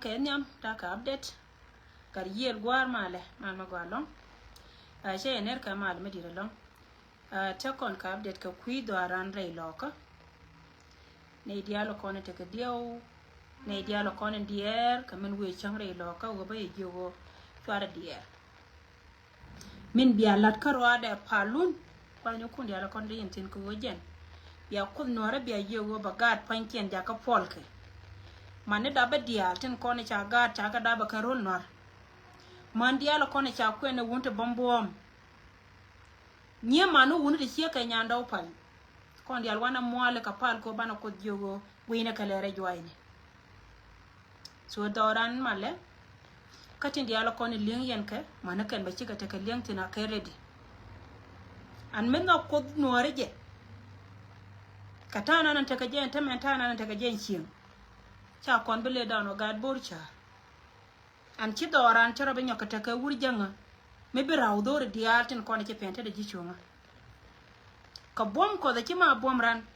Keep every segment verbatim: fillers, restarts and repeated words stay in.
Kɛ nhiam ta̱a̱ kɛ update. Gat yiëël gua̱a̱r malɛ, mal mi gɔaa ɛlɔ̱ŋ. Ɛ, cä yɛ ner kɛ mal mi di̱i̱t ɛlɔ̱ŋ. Ɛ, tëë kɔn kɛ update kɛ kui̱ dhɔaaran rɛy lɔkä. Nɛy diaal kɔn tekɛ diɛw, nɛy diaal kɔn diɛɛr, kɛ min wëë cäŋ rɛy lɔkä, ɣöö bä yɛ jiök ɣöö cuarɛ diɛɛr. Min bia la̱t kä ruaadɛ palun, kuath nyɔkun diaal kɔn di yɛn thi̱n kɛ ɣöö jɛn. Bia Kuoth Nuäärä bia yiëë ɣöö bɛ gaat pua̱nykiɛn jakä puɔlkɛ. Mani dapä diaal tin kɔn ca gaat ca kɛ dapä kɛ ro̱l Nuäär. Man diaal kɔn ca kuɛn ɛ wun ti bäm buɔ̱ɔ̱m. Nyiee man wun ti ciek kɛ nyandɛ wä pal. Kɔn diaal wanɛ muaali kɛ pal kɛ ɣöö banɛ Kuoth jiök ɣöö gui̱nɛ kɛ lɛrɛ juayni. So dhɔran malɛ. Kä tin diaal kɔn li̱eŋ yɛn kɛ, mani kɛn bɛ cikɛ tekɛ li̱eŋ thi̱n a kɛ ready. An mi nhɔk Kuoth Nuäärä jɛ. Kɛ ta̱a̱ nan tekɛ jɛ ɛn tämɛ, ta̱a̱ nan tekɛ jɛ ɛn cieŋ. Ca kɔn bi lɛ da̱a̱n ɔ gaat bo̱r ca̱a̱r. An ci dhɔran ci rɔ bi nyɔk kɛ tekɛ wur jäŋä. Mi bi raw dho̱ri diaal tin kɔn ci pɛn tetdɛ ji̱ cuŋä. Kɛ buɔ̱m Kuɔth ɛ ci ma buɔ̱m ran.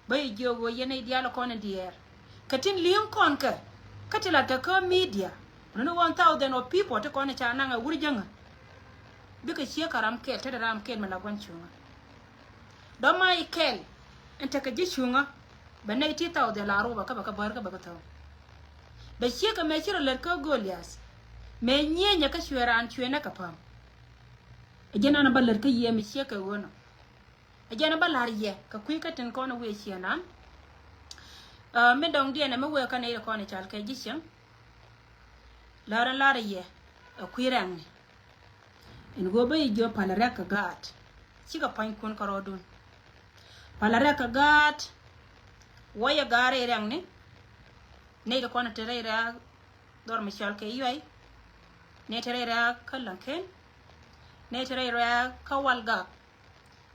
Bä yɛ jiök ɣöö yɛn nɛy diaal kɔn in diɛɛr. Kɛ tin li̱eŋ kɔn kɛ, kä ti latkɛ kä media. Ni ni one thousand of people ti kɔn in ca naŋ ɛ wur jäŋä. Bikɛ ciek kɛ ram kɛl, tetdɛ ram kɛl mi la gua̱n cuŋä. Dɔ̱ma i̱ kɛl in tekɛ ji̱ cuŋä. Bɛ nɛy ti thousand la rubä kä bɛ kɛ bär kä bɛ kɛ thäw. Bɛ ciek kɛ mëë ci rɔ lät kä Goliath. Mëë nyienyɛ kä cuɛ raan cuɛ nɛ kɛ päm. Ɛ jɛn an bä lät kä yiëë mi ciek kɛ ɣöö nɔ. Ɛ jɛn bä la̱r yɛ kɛ kui̱ kä tin kɔn wi̱i̱ ciëŋdan. Ɛ, mi dɔ̱ŋdiɛn ɛ mi wëë kä nɛy ti kɔn i̱ cal kɛ ji̱ cieŋ. La̱r in la̱r yɛ ɛ kui̱ rɛŋni. In ɣöö bä i̱ jiɔ palä rɛk kɛ gaat. Cikɛ pua̱nykun kärɔɔdun. Palä rɛk kɛ gaat. Wä yɛ gaat rɛy rɛŋni. Nɛy ti kɔn te rɛy rɛk dhɔr mi cɔal kɛ yuay. Nɛy te rɛy rɛk kä Laŋken. Nɛy te rɛy rɛk kä Walgak.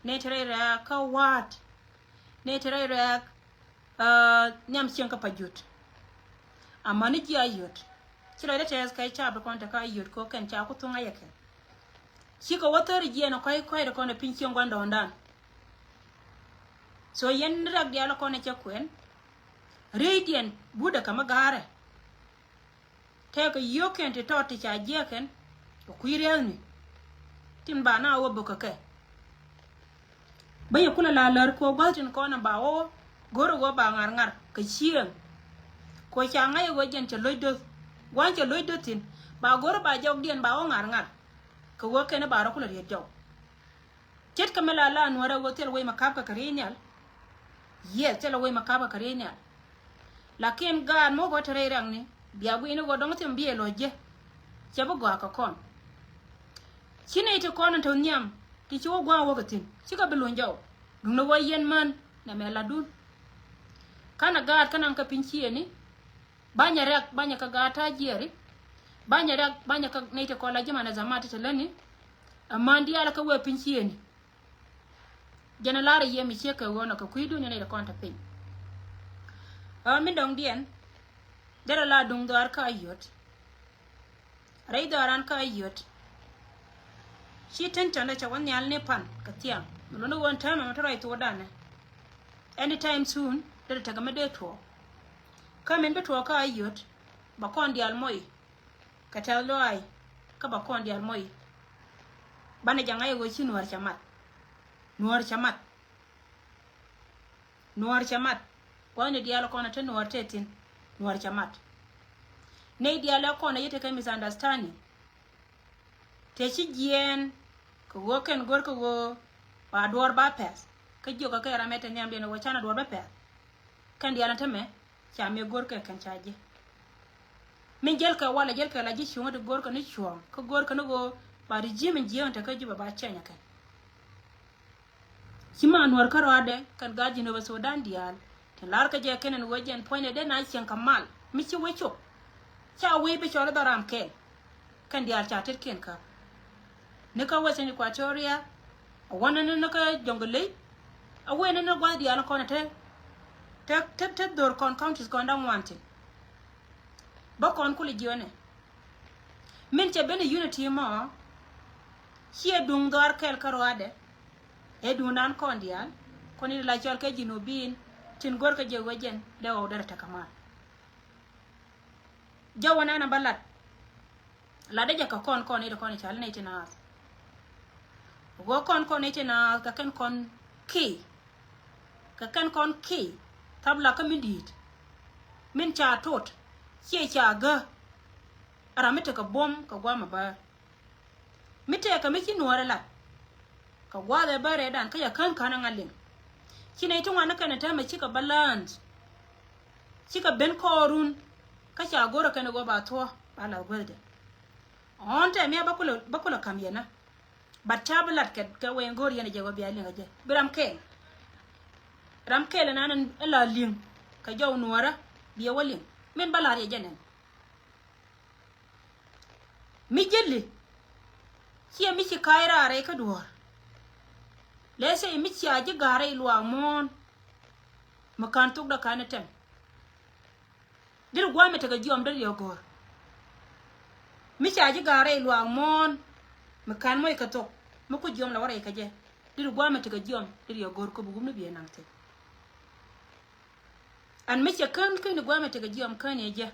Nɛy te rɛy rɛk kä Wa̱a̱t. Nɛy te rɛy rɛk, ɛ, nhiam cieŋ kä Pajut. Amäni ji̱ Ayot. Ci lɔcdä tɛth kɛ caap ti kɔn te kä Ayot kɛ ɣöö kɛn ca ku thuŋ a yɛ kɛn. Cikɛ wä thäri jiɛɛn ɛ kɔ̱a̱c kɔ̱a̱c ti kɔn ɛ piny cieŋ gua̱ndɔɔŋdan. So yɛn ni rak diaal ɛ kɔn ɛ cä kuɛn. Rieydiɛn wutdɛ kɛ mi ga̱a̱rɛ. Tëëkɛ yio̱o̱kiɛn ti tɔt ti ca jiɛɛkɛn kɛ kui̱ riäthni. Tin ba na wä bök kɛ kɛ. Bä yɛ kulɛ la lär kɛ ɣöö gua̱th tin kɔn ba wä go̱r ɣöö ba ŋa̱r ŋa̱r kɛ cieŋ. Kɛ ɣöö ca ŋa̱c ɣöö jɛn cɛ lo̱c döth. Gua̱n cɛ lo̱c döth thi̱n ba go̱r ba jɔkdiɛn ba wä ŋa̱r ŋa̱r. Kɛ ɣöö kɛn ba rɔ kulɛ riet jɔw. Ce̱tkɛ mi la la Nuäärä ɣöö thilɛ wec mi ka̱pkɛ kɛ riey nhial. Yes, thilɛ wec mi ka̱pkɛ kɛ riey nhial. Lakin gaat mi wä kɛ te rɛy rɛkni bia guiyni ɣöö dɔ̱ŋ thim bi ɛ lɔ̱c jɛ. Cɛ bi gɔaa kɛ kɔn. Ci nɛy ti kɔn in te nhiam ti ci wä gua̱a̱ŋ wä kɛ thi̱n cikɛ bi luny jɔw. Duundɛ wä yɛn män nɛmɛ latdun. Kanɛ gaat kä naŋ kɛ piny ciëëni. Banyɛ rɛk banyɛ kä gaat ta̱a̱ jiɛɛri. Banyɛ rɛk banyɛ kä nɛy ti kɔn la ji̱ manɛ dhamat ti te lätni. Aman diaal kä wee piny ciëëni. Jɛn a lar a yiem i̱ ciek kɛ ɣöö nɔ kɛ kui̱dun in nɛy ti kɔn te piny. Ɛ mi dɔ̱ŋdiɛn derɛ la duŋ dhɔaar kä Ayot. Rɛy dhɔaaran kä Ayot. Ci tension dee cɛ wä nhial ni pan kɛ thiaŋ mi luni ɣöö ɛn täämɛ mi te ruac thokdanɛ. Anytime soon derɛ tekɛ mi dee tuɔɔk. Kä min bi tuɔɔk kä Ayot ba kɔn diaal moc. Kɛ tɛth lɔaac kä ba kɔn diaal moc. Banɛ jaŋ a yɛ ɣöö ci Nuäär cɛ mat. Nuäär cɛ mat. Nuäär cɛ mat. Gua̱thni diaal kɔn a te Nuäär te thi̱n. Nuäär cɛ mat. Nɛy diaal ɛ kɔn a yɛ tekɛ misunderstanding. Te ci jiɛɛn kɛ ɣöö kɛn go̱r kɛ ɣöö ba duɔ̱ɔ̱r ba pɛth. Kä jiök kɛ kɛ ram ɛ te nhiamdiɛn ɛ ɣöö canɛ duɔ̱ɔ̱r ba pɛth. Kɛn diaal ɛn tämɛ ca mëë go̱rkɛ kɛn ca ji̱. Min jälkɛ walɛ jälkɛ la ji̱ cuŋä ti go̱rkɛ ni cuɔ̱ɔ̱ŋ kä go̱rkɛ ni ɣöö ba ti ji̱ min jiääŋ te kä Jubɛ ba cɛnyɛ kɛn. Ci ma Nuäär kä rɔaadɛ kɛn gaat Jinubä Sudan diaal tin la̱rkɛ jɛ kɛn ɛn ɣöö jɛn puɔ̱nydɛ dee na cieŋ kɛ mal mi ci wec cop. Ca wec bi cɔl i̱ dhɔram kɛl. Kɛn diaal ca tetkiɛn käp. Ni kä Western Equatoria, a wänä ni ni kä Jonglei, a wëë ni ni gua̱th diaal kɔn te, te, te, te dhor kɔn counties kɔn da̱ŋ wan thi̱n. Bä kɔn kulɛ jiɔnɛ. Min cɛ ben ɛ unity mɔ, ciɛ duŋ dhɔaar kɛl kä ruaadɛ. Ɛ duŋdan kɔn diaal, kɔn in la cɔl kɛ Jinubin, tin go̱rkɛ jɛ wecɛn, dee ɣɔw derɛ tekɛ mal. Jɔwä nɛn a bä lat. Latdä jɛ kɛ kɔn, kɔn i̱ ti kɔn i̱ cal nɛy ti naath. Ɣöö kɔn, kɔn i̱ ti naath kɛ kɛn kɔn ki̱i̱. Kɛ kɛn kɔn ki̱i̱. Thap la kä min di̱i̱t. Min ca tot. Ciɛ ca gä. Ram mi tekɛ buɔ̱m kɛ gua̱a̱th mi bäär. Mi tɛkɛ mi ci nuɔɔrɛ lat. Kɛ gua̱a̱th ɛ bäär ɛ dan kä yɛ kän kän ɛ ŋa̱t liŋ. Ci nɛy ti ŋuan ni kɛn ɛ täämɛ cikɛ balance. Cikɛ ben kɔɔrun. Kä ca go̱rɛ kɛn ɛ ɣöö ba thuɔ̱k ba lath guäthdɛ. Ɣɔ̱n tɛmɛ bä kulɛ, bä kulɛ ka̱m yɛn ɛ. But ca bi lat kɛ, kɛ wee in go̱o̱r yɛn ɛ jɛ ɣöö bia liŋ ɛ jɛ. Bi ram kɛl. Ram kɛl ɛnan in la liŋ. Kɛ jɔw nuɔɔrä, biɛ wä liŋ. Min bä la̱r yɛ jɛ nɛn. Mi ji̱li. Ciɛ mi ci ka̱a̱c raar rɛy kä duɔ̱ɔ̱r. Lɛ sɛy mi cia ji̱ ga̱a̱r rɛy luaak muɔ̱ɔ̱n. Mi ka̱n thokdä ka̱n ɛ tɛm. Deri gua̱a̱th mi tekɛ jiɔam deri yɛ go̱r. Mi ca ji̱ ga̱a̱r rɛy luaak muɔ̱ɔ̱n. Mi ka̱n moc kɛ thok. Mi ku jiɔam la wä rɛy kɛ jɛ. Deri gua̱a̱th mi tekɛ jiɔam deri yɛ go̱r kä bi wupni biɛ naŋ thi̱n. Ɛn mi cɛ kän kän i̱ gua̱a̱th mi tekɛ jiɔam kän i̱ jɛ.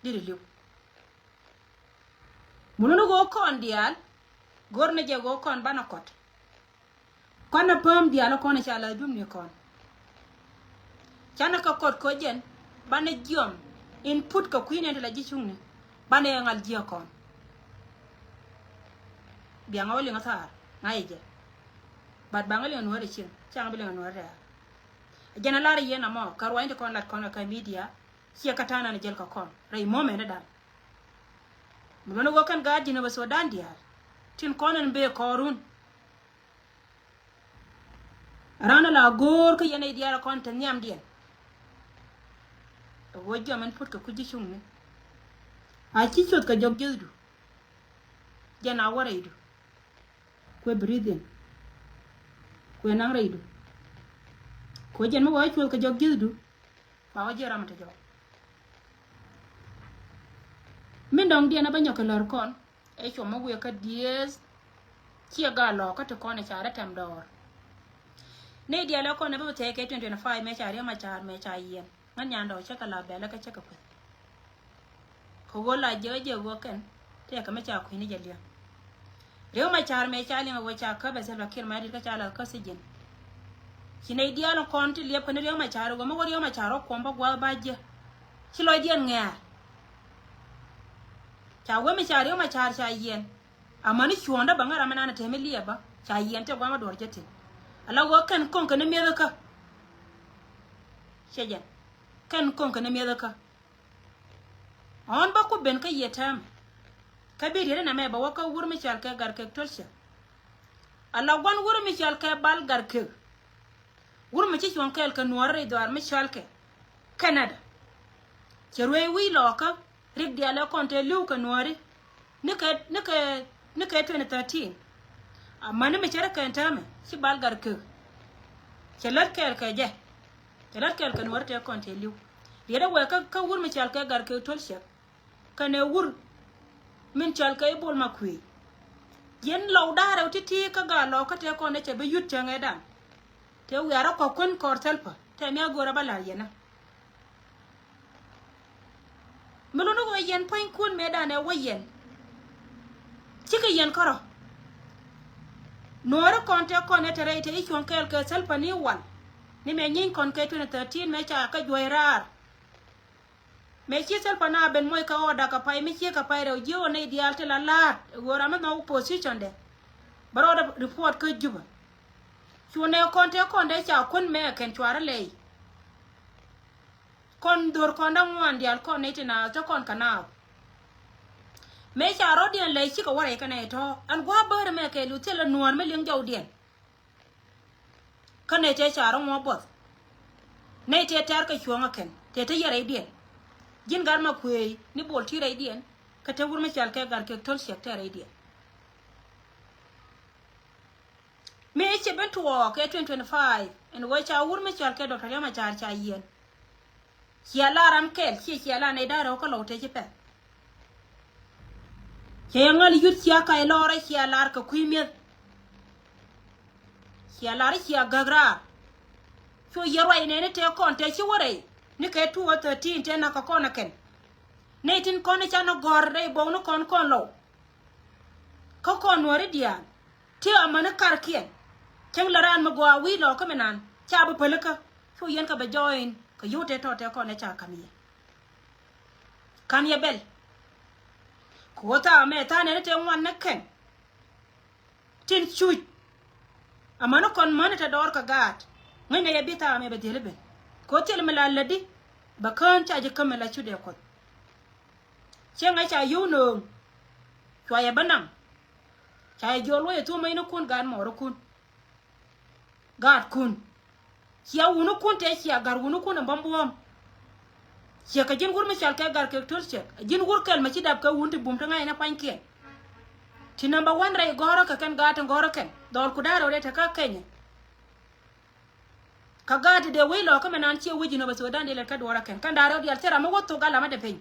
Deri li̱w. Mun ni ɣöö kɔn diaal. Go̱r ni jɛ ɣöö kɔn banɛ kɔt. Kɔn a päm diaal kɔn ca la dum ni kɔn. Canɛ kɛ kɔt kɔ jɛn banɛ jiɔam in put kɛ kui̱ nɛn ti la ji̱ cuŋni. Banɛ ŋal jiɛ kɔn. Biaŋ a wä liŋ a thaar ŋa̱c jɛ. But baŋ a liŋ a nuɔ̱ɔ̱r a cieŋ, caŋ bi liŋ a nuɔ̱ɔ̱r a tɛ̈ɛ̈r. A jɛn a lar a yien amɔ kɛ ruany ti kɔn lat kɔn kɛ media. Ciɛ kä ta̱a̱ nan a jɛl kɛ kɔn rɛy moment dan. Mi luɔ̱n a wä kɛn gaat ji̱n a bä Sudan diaal. Tin kɔn in bee kɔɔrun. Raan a la go̱o̱r kä yɛn a i̱ diaal a kɔn te nhiamdiɛn. A wä jiɔam in put kɛ kui̱ ji̱ cuŋni. A ci cuɔth kɛ jɔk ji̱thdu. Jɛn a wä rɛydu. Kuɛ breathing. Kuɛ naŋ rɛydu. Kuɛ jɛn mi wä cuɔth kɛ jɔk ji̱thdu. Ba wä jiɛ ram te jɔk. Min dɔŋ diɛn a bä nyɔk kɛ lär kɔn. Ɛ cuɔm mi wiɛ kä dieth. Ciɛ gaa lɔɔkä ti kɔn ɛ ca rɛ tɛm dɔɔr. Nɛy diaal ɛ kɔn ɛ bä bi thɛɛk kɛ twenty twenty-five mɛ ca riɛm a ca̱a̱r mɛ ca yiɛn. Ŋän nyandɛ ɔ cä kɛ la bɛlɛ kä cä kɛ kueth. Kɛ ɣöö la jiɛk jiɛk ɣöö kɛn tëëkɛ mi ca kui̱ni jɛ liɛŋ. Riek Machar mëë ca liŋ ɣöö ca käp ɛ Salva Kiir Mayardit kä ca la kä sijin. Ci nɛy diaal kɔn ti liɛp kä ni Riek Machar ɣöö mi wä Riek Machar wä kuɔm bä gua̱a̱th ba jiɛ. Ci lɔcdiɛn ŋɛ̈ɛ̈r. Ca wee mi ca Riek Machar ca yiɛn. Amäni cuɔ̱ɔ̱ŋdä bä ŋära mi nan a tɛm mi liɛpä ca yiɛn tëë gua̱a̱th ma duɔ̱ɔ̱r jɛ tin. Ala ɣöö kɛn ko̱ŋ kɛ ni mi̱ethä kä. Cɛ jɛn kɛn ko̱ŋ kɛ ni mi̱ethä kä. Ɣɔ̱n bä ku ben kä yiëë täämɛ. Kä bi riet inɛ mɛ bɛ wä kä wur mi cɔal kɛ Gatkeek Tolcɛ. Ala gua̱n wur mi cɔal kɛ Bal Gatkeek. Wur mi ci cuɔ̱ŋ kɛɛl kɛ nuɔ̱ɔ̱ri rɛy dhɔaar mi cɔal kɛ Canada. Cɛ ruëëc wi̱i̱ lɔɔkä rik diaal ɛ kɔn te li̱w kɛ nuɔ̱ɔ̱ri. Nikɛ, nikɛ, nikɛ twenty thirteen. Amäni mi cɛ rɛ kɛn täämɛ ci Bal Gatkeek. Cɛ lät kɛɛl kɛ jɛ. Cɛ lät kɛɛl kɛ nuɔ̱ɔ̱ri tëë kɔn tëë li̱w. Riet ɛ wɛɛ kä, kä wur mi cɔal kɛ Gatkeek Tolcɛ. Kɛnɛ wur min cɔal kɛ i̱ Bol Makuëëc. Yɛn lɔw da̱a̱r rɛw ti̱ti̱ kä gaa lɔw kä tëë kɔn ɛ cɛ bi yut cäŋ ɛ da̱ŋ. Tëë wiaar ɛ kɔ̱k kuän kɔɔr Thalpa tëë mi a go̱o̱r ɛ bä la̱r yɛn ɛ. Mi luni ɣöö yɛn puɔ̱nykun mëëdan ɛ wä yɛn. Cikɛ yɛn kärɔ̱. Nuɔɔri kɔn tëë kɔn ɛ te rɛy te i̱ cuɔ̱ŋ kɛɛl kɛ Thalpa ni wal. Ni mëë nyiny kɔn kɛ twenty thirteen mëë ca kä juɔ̱c raar. Mëë ci Thalpa na ben moc kɛ order kɛ pay mi ciek kɛ pay rɛw jiök ɔ nɛy diaal ti la la̱a̱t ɣöö ram mi nhɔk position dɛ. Bä rɔɔdɛ report kä Juba. Cu nɛ kɔn tëë kɔn dee ca kuän mëë kɛn cuarä lɛy. Kɔn dho̱r kɔn da̱ŋ ŋuan diaal kɔn nɛy ti naath te kɔn kɛ naath. Mëë ca rɔ̱diɛn lɛy cikɛ wä rɛy kɛnɛ tɔ̱ ɛn gua̱a̱p bäärä mëë kɛɛliw thilɛ nuäär mi liŋ jɔwdiɛn. Kä nɛy tëë ca rɔ ŋuɔ̱ɔ̱p buɔth. Nɛy tëë tɛ̈r kɛ cuɔ̱ɔ̱ŋä kɛn tëë te yɛ rɛydiɛn. Ji̱n Gat Makuëëc ni Bol ti rɛydiɛn. Kä te wur mi cɔal kɛ Gatkeek Tolcɛ te rɛydiɛn. Mi cɛ ben tuɔɔk kɛ twenty twenty-five ɛn ɣöö ca wur mi cɔal kɛ Doctor Riek Machar ca yiɛn. Cia lar ram kɛl ciɛ cia lar nɛy da̱ŋ rɛw kä lɔw tëë ci pɛl. Cɛ yɛ ŋäl yut cia kac lɔrä cia lar kɛ kui̱ mi̱eth. Cia lar cia gäk raar. Cu yɛ ruac nɛni tëë kɔn tëë ci wä rɛy ni kɛ two thousand thirteen tëë na̱k kɛ kɔn ɛ kɛn. Nɛy tin kɔn i̱ canɛ gɔ̱r rɛy buɔk ni kɔn kɔn lɔw. Kä kɔn nuɔ̱ɔ̱ri diaal ti amäni karkiɛn. Cäŋ lɛ raan mi gɔaa wi̱i̱ lɔɔkä mi naan ca bi pälikä. Cu yɛn kɛ bɛ jɔɔy in kɛ yio̱w tëë tɔ̱ tëë kɔn ɛ ca ka̱m yɛ. Ka̱n yɛ bɛl. Kɛ ɣöö thaamɛ tha̱a̱ŋ nɛn i̱ tëë ŋuan ni kɛn. Tin cuc. Amäni kɔn mäni te dɔɔr kɛ gaat. Ŋäcnɛ yɛ bi thaamɛ bɛ dhil i̱ ben. Kɛ ɣöö thil mi la lätdi bɛ kään ca ji̱ käm mi la cut ɛ Kuɔth. Cäŋ ɛ ca yio̱w nööŋ. Cua yɛ bä naŋ. Ca yɛ jiɔl wä yɛ thuɔ̱k mäcnikun gaat mɔɔrikun. Gaatkun. Cia wunikun tëë cia ga̱r wunikun ɛ bäm buɔ̱ɔ̱m. Ciɛ kɛ ji̱n wur mi cɔal kɛ ga̱r kɛ töl ciɛk. Ɛ ji̱n wur kɛl mɛ ci dap kɛ wun ti bum ti ŋa̱c ɛn ɛ pua̱nykiɛn. Ti number one rɛy gɔ̱rä kɛ kɛn gaat tin gɔ̱rä kɛn. Dhɔl ku da̱rɛ wä dee te kä Kenya. Kä gaat ti dee wec lɔɔkä mɛ naan ciɛ wec ji̱n ɔ bɛ thok da̱n dee lɛt kä duɔ̱ɔ̱rä kɛn. Kɛn da̱rɛ wä diaal thil ram mi wä thok gal lamä dee piny.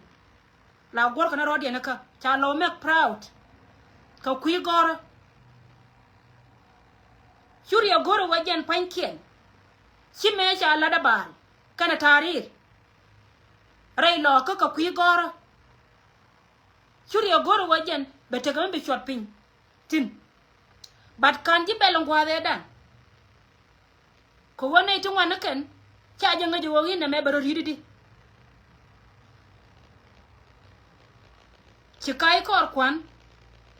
La guɔ̱rkɛ ni rɔ̱diɛn ikä ca lɔw make proud. Kɛ kui̱ gɔ̱rä. Cu riɛ go̱rä wä jɛn pua̱nykiɛn. Ci mëë ca lat a baal kɛnɛ ta̱a̱ ri̱i̱r. Rɛy lɔɔkä kɛ kui̱ gɔ̱rä. Cu riɛ go̱rä wä jɛn bɛ tekɛ mi bi cuɔt piny thi̱n. But ka̱n ji̱ bɛl in gua̱a̱th ëëdan. Kɛ ɣöö nɛy ti ŋuan ni kɛn ca jɛ ŋäc ɣöö i̱ nɛmɛ bɛ rɔ ri̱t i̱di. Ci ka̱c kɔɔr kua̱n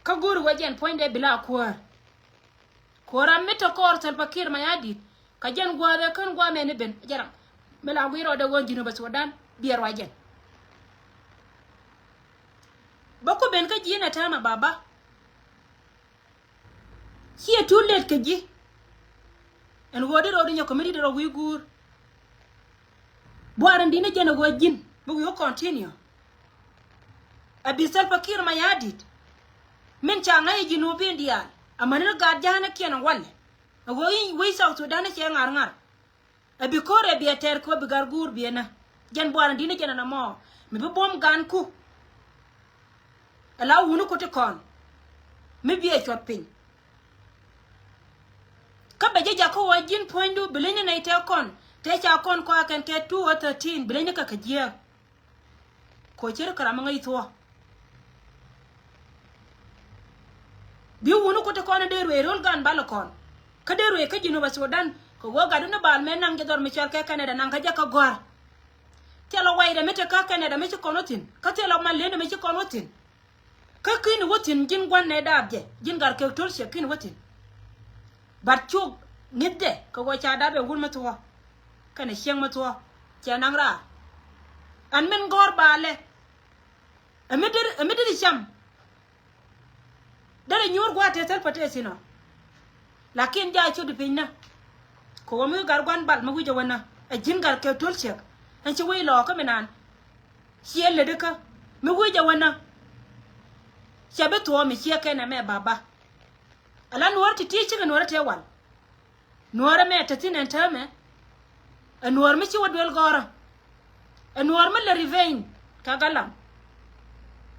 kä go̱o̱ri wä jɛn puɔ̱nydɛ bi la kuäär. Kɛ ɣöö ram mi te kɔɔr Salva Kiir Mayardit kɛ jɛn gua̱a̱th ɛ kän gua̱a̱mɛ ni ben jɛ ram mi la gui̱i̱r rɔɔdɛ ɣöö ji̱n ɔ bɛ Sudan biɛ ruac jɛn. Bä ku ben kä ji̱ nɛ täämɛ baba. Ciɛ too late kɛ ji̱. Ɛn ɣöö di rɔɔdi nyɔk kɛ mi di rɔ wi̱i̱ guur. Buar in di̱n ɛ jɛn ɛ ɣöö ji̱n bi wi̱i̱ wä continue. Ɛ bi Salva Kiir Mayardit min ca ŋa̱c ɛ ji̱ nuɔ̱ɔ̱p in diaal amäni ri gaat ja̱a̱n ɛ kiɛn ɛ walɛ. Ɛ ɣöö i̱ wec South Sudan ɛ cɛ ŋa̱r ŋa̱r. Ɛ bi ko̱r ɛ bi ɛ tɛɛr kɛ ɣöö bi gar guur biɛ nä. Jɛn buar in di̱n ɛ jɛn ɛn ɛmɔ mi bi buɔ̱m gan ku. Ɛ la wuni ku ti kɔn mi biɛ cuɔt piny. Kä bɛ jɛ jakä wä ji̱n puɔ̱nydu bi leny ni nɛy tëë kɔn tëë ca kɔn kɔakɛn kɛ two or thirteen bi leny ni kɛ kɛ jiääk. Kɛ ɣöö cir kɛ ram mi ŋäc thuɔ̱k. Bi wuni ku ti kɔn dee ruëë ro̱l gan bal kɔn kä dee ruëë kä Jinub Sudan kɛ ɣöö gatdu ni bal mɛ naŋ jɛ dhɔr mi cɔal kɛ Canada naŋ kä jɛ kä gɔ̱a̱r. Thilɛ waydɛ mi te kä Canada mi ci kɔn wä thi̱n kä thilɛ mal lendɛ mi ci kɔn wä thi̱n. Kä ki̱n wä thi̱n ji̱n gua̱n nɛ daap jɛ ji̱n gat kek töl ciɛ ki̱n wä thi̱n. But cuk ŋi̱thdɛ kɛ ɣöö ca daap ɛ wur mi thuɔ̱k kɛnɛ cieŋ mi thuɔ̱k cɛ naŋ raar. Ɛn min gɔ̱r baalɛ ɛ mi deri, ɛ mi deri cam. Derɛ nyuur gua̱a̱th tëë thil pät tëë thi̱n ɔ. Lakin ja̱ cot di piny nä. Kɛ ɣöö mi wi̱i̱ gat gua̱n bal mi wi̱c ɛ wä nä ɛ ji̱n gat kɛ töl ciɛk. Ɛn ci wec lɔɔkä mi naan ciɛ lätdi kä mi wi̱c ɛ wä nä. Cɛ bi thuɔ̱ɔ̱m mi ciɛ kɛn ɛmɛ baba. Ala nuɔ̱ɔ̱r ti̱ti̱ cikɛ nuɔ̱ɔ̱r ɛ tëë wal. Nuɔ̱ɔ̱rä mɛ te thi̱n ɛn täämɛ. Ɛ nuɔ̱ɔ̱r mi ci wä duel gɔ̱rä. Ɛ nuɔ̱ɔ̱r mi lɛ revenge kɛ galam.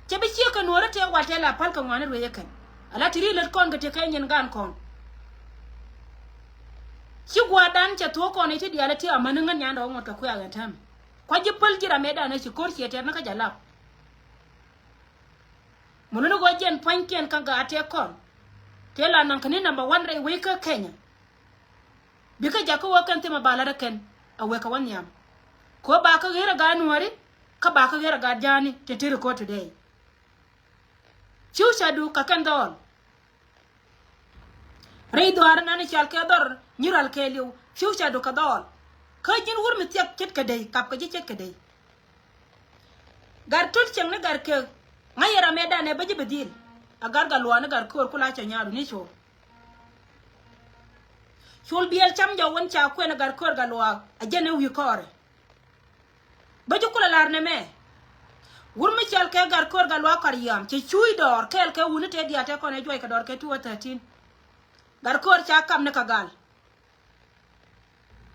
Cɛ bi ciek kɛ nuɔ̱ɔ̱rä tëë wal tëë la pal kɛ ŋɔaani ruëëc ɛ kɛn ala ti ri lät kɔn kɛ ti kɛ nyin gaan kɔn. Ci gua̱a̱rdan cɛ thuɔ̱k kɔn i̱ ti diaal ɛ ti amäni ŋän nyandɛ wä ŋuɔ̱t kɛ kui̱ a ɣɛn täämɛ. Kua̱c ji̱ päl ji̱ ram mëëdan ɛ ci ko̱r ciɛ tɛt ni kä jɛ lap. Mun ni gɔɔ jɛn pua̱nykiɛn kä gaat tëë kɔn tëë la naŋ kä ni number one rɛy wec kä Kenya. Bikɛ jakä wä kɛn thimɛ ba lat ɛ kɛn a wek kɛ wä nhiam. Kɛ ɣöö ba kä ɣer ɛ gaat nuääri kä ba kä ɣer ɛ gaat ja̱a̱ni tin te record today. Future du kɛ kɛn dhɔɔl. Rɛy dhɔaar nan i̱ cɔal kɛ dhɔr nyi rɔal kɛɛliw future du kɛ dhɔɔl. Kä ji̱n wur mi thiɛk ce̱tkɛ dey kap kɛ ji̱ ce̱tkɛ dey. Gat töl cieŋ ni gat kek ŋa̱c yɛ ram ɛ danɛ bä ji̱ bi dhil. A gat gat luaak ni gat köör kula cɛ nyaadu ni col. Col biɛl cam jɔw wän ca kuɛn a gat köör gat luaak a jɛn ni wi̱i̱ kɔɔrɛ. Bä ji̱ kulɛ lar nɛmɛ. Wur mi cɔal kɛ gat köör gat luaak kar yiam cɛ cuuc dɔɔr kɛɛl kɛ wuni tëë diaal tëë kɔn ɛ juɔc kɛ dɔɔr kɛ two thirteen. Gat köör ca kap ni kɛ gal.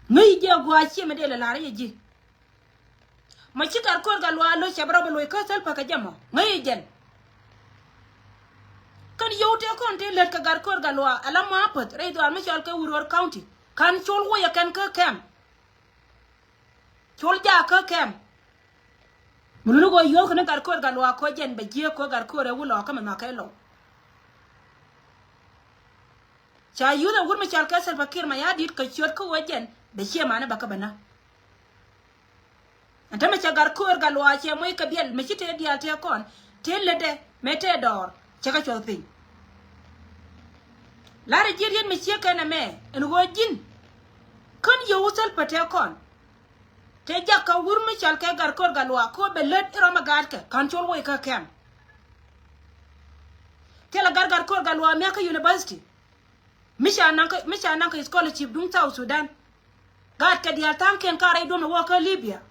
Ŋäci jiɛ gua̱a̱c ciɛ mi dee lɛ la̱r yɛ ji̱. Ma ci gat köör gat luaak lo̱c cɛ bi rɔ bi lo̱c kä thäl päkä jɛ mɔ ŋäci jɛn. Kän yio̱w tëë kɔn tëë lät kɛ gat köör gat luaak ala ma päth rɛy dhuaar mi cɔal kɛ Uror County. Ka̱n col woc ɛ kɛn kä kɛm. Col jaak kä kɛm. Mi luni kɛ ɣöö yuɔ̱thkɛ ni Gatkoor Gatluak kɛ ɣöö jɛn bɛ jiääk kɛ ɣöö Gatkoor ɛ wä lɔɔkä mɛ nhɔakɛ lɔw. Ca yuth ɛ wut mi cɔal kɛ Salva Kiir Mayardit kɛ ciöt kä ɣöö jɛn bɛ ciɛ mani bɛ kä bɛ näk. Ɛn tämɛ cɛ Gatkoor Gatluak cɛ moc kɛ biɛl mi ci tëë diaal tëë kɔn tëë lätdɛ mëë tëë dɔɔr cɛ kɛ cuɔth piny. La̱rä ji̱ riet mi ciek kɛn ɛmɛ ɛn ɣöö ji̱n kän yio̱w Salva tëë kɔn. Tëë jak kɛ wur mi cɔal kɛ Gatkoor Gatluak kɛ ɣöö bɛ lät i̱ rɔm ɛ gaatkɛ ka̱n col wec kä kɛm. Thilɛ gat Gatkoor Gatluak mia̱k kä university. Mi ca naŋ kä, mi ca naŋ kä scholarship duŋ South Sudan. Gaatkɛ diaal tha̱a̱ŋkiɛn ka rɛy duɔ̱m ɛ wä kä Libya.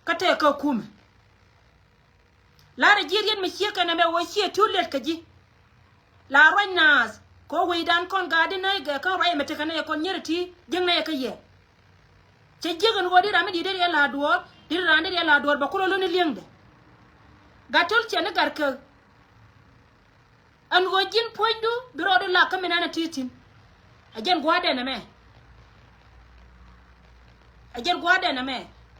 Kä tëë kä kumɛ. La̱rä ji̱ riet mi ciek kɛn ɛmɛ ɣöö ciɛ too late kɛ ji̱. La ruac naath kɛ ɣöö wecdan kɔn gaatdi nɛy gɛ kä ruac ɛmɛ tekɛ nɛy kɔn nyier ɛ ti jiäk nɛy ɛ kä yɛ. Cɛ jiäk ɛn ɣöö di ram mi di̱i̱t dee riɛl la̱a̱t duɔ̱ɔ̱r, di ram dee riɛl la̱a̱t duɔ̱ɔ̱r bɛ kulɛ lo̱ni li̱eŋdɛ. Gat töl cɛ ni gat kek. Ɛn ɣöö ji̱n puɔ̱nydu bi rɔɔdu lak kä mi nan ɛ ti thi̱n. Ɛ jɛn gua̱a̱r dɛn ɛmɛ. Ɛ jɛn gua̱a̱r dɛn ɛmɛ.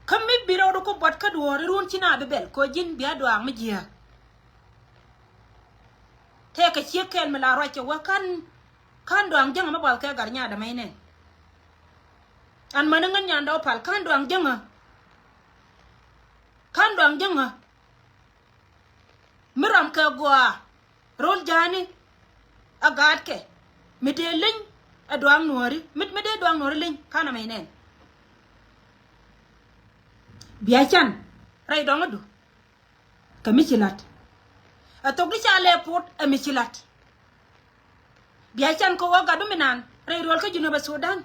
Kä mi bi rɔɔdu ku buɔt kä duɔ̱ɔ̱r i̱ run ci na bi bɛl kɛ ɣöö ji̱n bia duaak mi jiääk. Tëëkɛ ciek kɛl mi la ruac cɛ wä ka̱n, ka̱n duaŋ jäŋä mi buɔth kɛ gat nyaadä mɛy nɛn. An mäni ŋän nyandɛ wä pal ka̱n duaŋ jäŋä. Ka̱n duaŋ jäŋä. Mi ram kɛ gɔaa ro̱l ja̱a̱ni a gaatkɛ mi dee leny a duaŋ nuɔ̱ɔ̱ri mi, mi dee duaŋ nuɔ̱ɔ̱ri leny ka̱n amɛ inɛn. Bia can rɛy dɔ̱ŋädu kɛ mi ci la̱t. Ɛ thok di ca lɛ pot ɛ mi ci la̱t. Bia can kɛ wä gatdu mi nan rɛy ruɔl kä Junubä Sudan.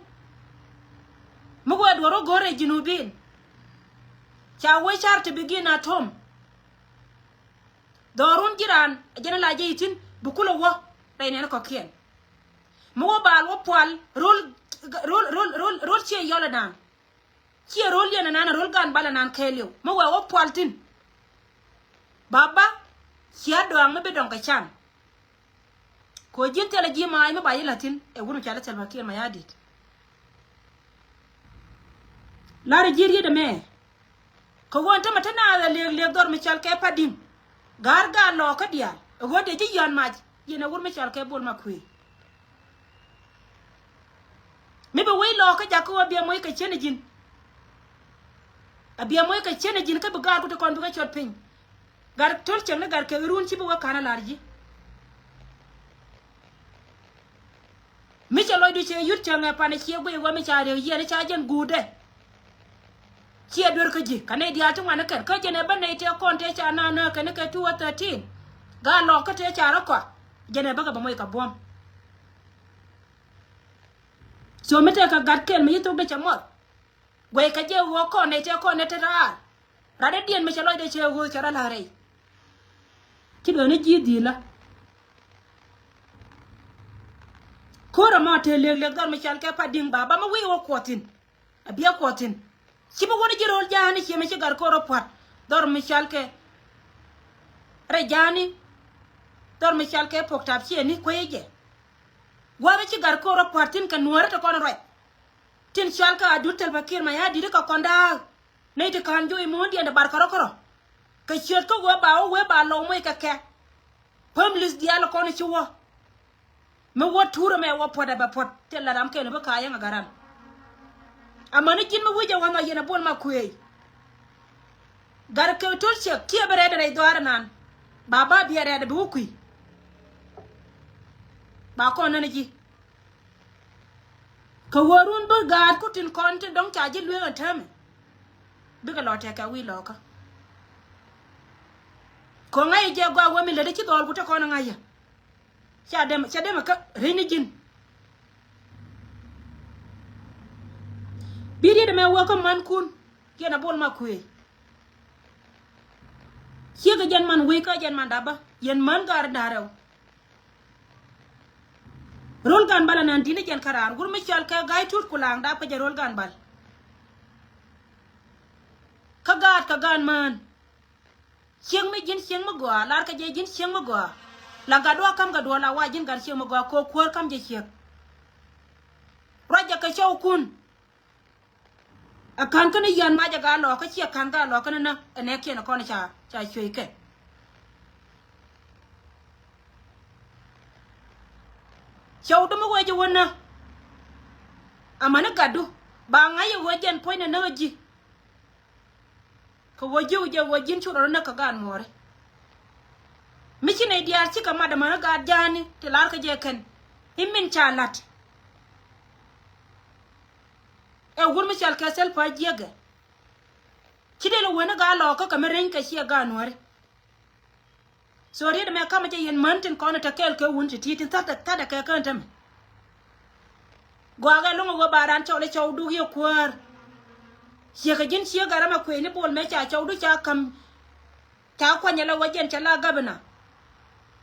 Mi wee duɔr wä go̱o̱r rɛy Junubin. Ca wee car ti bi gi̱n a tom. Dhɔrun ji̱ raan a jɛn a la jɛ ithin bi kulɛ wä rɛy nɛn kɔ̱kiɛn. Mi wä bal wä pual rol, rol, rol, rol, rol ciɛ yɔl a nan. Ciɛ rol yɛn a nan a rol gan bal a nan kɛɛliw mi wee wä pual thin. Baba cia dɔaŋ mi bi dɔŋ kɛ can. Kɛ ɣöö ji̱n thilɛ ji̱ maac mi ba ji̱ la̱thi̱n ɛ wut mi cɔal i̱ Salva Kiir Mayardit. La̱rä ji̱ riet ɛmɛ. Kɛ ɣöö ɛn tämɛ te naath ɛ liek liek dhɔr mi cɔal kɛ Padi̱ŋ. Ga̱r gaat lɔɔkä diaal ɛ ɣöö dee ji̱ yɔ̱a̱n mac yɛn ɛ wut mi cɔal kɛ Bol Makuëë. Mi bi wec lɔɔkä jakä ɣöö bia moc kɛ cien ɛ ji̱n. A bia moc kɛ cien ɛ ji̱n kä bi gaatku ti kɔn bikɛ cɔt piny. Gat töl cieŋni gat kɛ ɣärun ci bi wä ka̱n a la̱r ji̱. Mi cɛ lɔcdu cɛ yut cäŋɛ panɛ ciɛ guiy wä mi ca riek yiɛn ca jɛn guutdɛ. Ciɛ duer kä ji̱ kä nɛy diaal ti ŋuan ni kɛn kä jɛn ɛ bä nɛy tëë kɔn tëë ca nääk nääk kɛn ni kɛ two or thirteen. Gaa lɔɔk kä tëë ca rɔ kɔa jɛn ɛ bä kɛ bä moc kɛ buɔ̱m. So mi tëë kɛ gat kɛl mi ci thokdɛ cɛ muɔth. Guɛy kɛ jɛ ɣöö kɔn nɛy tëë kɔn nɛy tëë raar. Rat dee diɛn mi cɛ lɔcdɛ cɛ ɣöö cɛ rɔ la̱r rɛy. Ci duɔ̱ni ji̱ dhi̱i̱lä. Ko̱r ɛmɔ tëë lëk lëk dhɔr mi cɔal kɛ Padi̱ŋ ba ba mi wi̱i̱ wä kuɔth thi̱n. A bia kuɔth thi̱n. Ci bi wä ni ji̱ ro̱l ja̱a̱ni ciɛ mi ci gat ko̱r ɔ pua̱t. Dhɔr mi cɔal kɛ rɛy ja̱a̱ni. Dhɔr mi cɔal kɛ Puɔ̱k Tap ciɛ ni kuecä jɛ. Gua̱a̱th ci gat ko̱r ɔ pua̱t thi̱n kɛ nuɔ̱ɔ̱rä te kɔn ruac. Tin cɔal kä Adut Salva Kiir Mayardit kä kɔn da̱a̱k. Nɛy ti ka̱n joc muɔ̱ɔ̱ndiɛn ti bar kärɔ̱ kärɔ̱. Kɛ ciöt kä wee ba wä wee ba lɔw moc kɛ kɛ. Families diaal kɔn ci wä. Mi wä tuur ɛmɛ wä puɔ̱t ɛ bɛ puɔ̱t thil la ram kɛn bi ka̱a̱c ɛŋ ɛ ga̱ran. Amäni ji̱n mi wi̱c ɛ wä nhɔk yɛn ɛ Bol Makuëë. Gat kɛ töl ciek kiɛ bi rɛɛt rɛy dhɔaar ɛnan. Ba ba biɛ rɛɛt bi wä kui̱. Ba kɔn nän ji̱. Kɛ wä run bi gaatku tin kɔn tin dɔ̱ŋ ca ji̱ lueŋ ɛ täämɛ. Bikɛ lɔ tɛkɛ wi̱i̱ lɔkä. Kɔŋ ŋa̱c jɛ gɔaa wä mi lätdä ci dhɔɔl ku te kɔn ɛ ŋa̱c yɛ. Ca dɛm, ca dɛm kä reny ni ji̱n. Bi riet ɛmɛ wä kä mankun yɛn a Bol Makuëë. Ciek jɛn man wec kä jɛn man dapä yɛn män gaari da̱rɛw. Ro̱l gan bal anan di̱t ni jɛn kä raar wur mi cɔal kɛ Ga̱a̱c Tut ku La̱a̱ŋ dapä jɛ ro̱l gan bal. Kä gaat kä gaan män. Cieŋ mi ji̱n cieŋ mi gɔaa, lar kɛ jɛ ji̱n cieŋ mi gɔaa. La gatdu a ka̱m gatdu a la wa ji̱n gat cieŋ mi gɔaa kɛ kuäär ka̱m jɛ ciek. Ruac jɛ kɛ cɔwkun. Ɛ ka̱n kä ni yɛn mac ɛ gaa lɔɔkä, ciɛ ka̱n gaa lɔɔkä ni nä ɛ nɛɛkiɛn ɛ kɔn ca ca cueckɛ. Cɔwdu mi wee jɛ wä nä. Amäni gatdu ba ŋa̱c ɛ wee jɛn puɔ̱nynɛ näk ɛ ji̱. Kɛ ɣöö ji̱ wä jɛ ɣöö ji̱n cu rɔ näk kɛ gaat muɔɔri. Mi ci nɛy diaal cikɛ mat amäni gaat ja̱a̱ni ti lar kä jɛ kɛn i̱ min ca la̱t. Ɛ wur mi cɔal kɛ thil pa̱a̱c jiäkɛ. Ci dee lɛ wen i̱ gaat lɔɔkä kɛ mi reny kɛ ciɛ gaat nuääri. So riet ɛmɛ kamɛ jɛ yɛn män tin kɔn ɛ te kɛɛl kɛ wun ti ti̱i̱t tin thatdɛ thatdɛ kɛ kään tämɛ. Gɔaa kɛ lo̱ŋ ɛ ɣöö ba raan cɔl i̱ Cɔwdu yɛ kuäär. Ciekɛ ji̱n ciek ɛ ram ɛ kuëëni Bol mëë ca Cɔwdu ca ka̱m ca kuany ɛ la wä jɛn cɛ la governor.